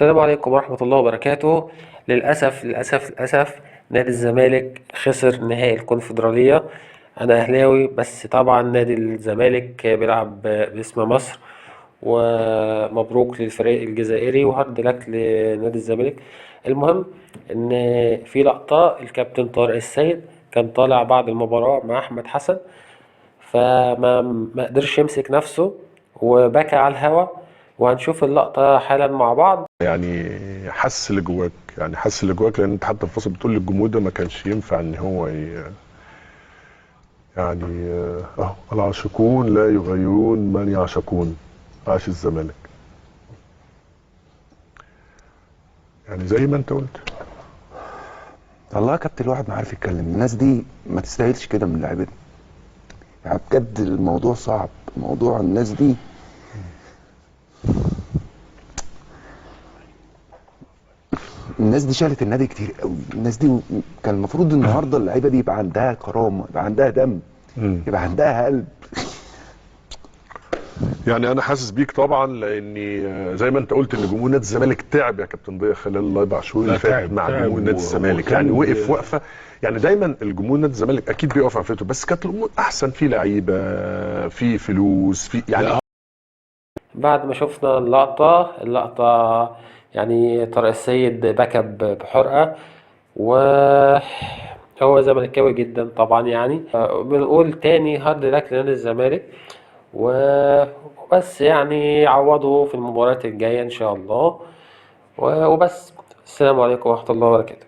السلام عليكم ورحمة الله وبركاته. للأسف للأسف للأسف نادي الزمالك خسر نهائي الكونفدرالية. أنا أهلاوي، بس طبعا نادي الزمالك بيلعب باسم مصر، ومبروك للفريق الجزائري وهارد لك لنادي الزمالك. المهم إن في لقطة الكابتن طارق السيد كان طالع بعد المباراة مع أحمد حسن، فما ما قدرش يمسك نفسه وبكى على الهوا، وهنشوف اللقطة حالا مع بعض. يعني حس اللي جواك، يعني حس اللي جواك، لان انت حتى الفصل بتقول للجمهور ده ما كانش ينفع ان هو يعني اهو العاشقون لا يغيرون من يعشقون، عاش الزمالك. يعني زي ما انت قلت. والله يا كابتن الواحد ما عارف يتكلم، الناس دي ما تستاهلش كده من لعيبتنا. يعني بجد الموضوع صعب، موضوع الناس دي. الناس دي شالت النادي كتير قوي، الناس دي كان المفروض النهارده اللعيبة دي يبقى عندها كرامة، يبقى عندها دم، يبقى عندها قلب. يعني انا حاسس بيك طبعا، لاني زي ما انت قلت ان جمهور نادي الزمالك تعب يا كابتن ضياء خلال الاربع شهور اللي فاتت مع جمهور نادي الزمالك، يعني وقف وقفه. يعني دايما الجمهور نادي الزمالك اكيد بيقف على فئته، بس كانت الامور احسن، في لعيبة، في فلوس، في يعني. بعد ما شفنا اللقطة يعني طارق السيد بكى بحرقة، وهو زملكاوي جدا طبعا. يعني بنقول تاني هارد لك لنادي الزمالك وبس، يعني عوضوا في المباريات الجاية إن شاء الله وبس. السلام عليكم ورحمة الله وبركاته.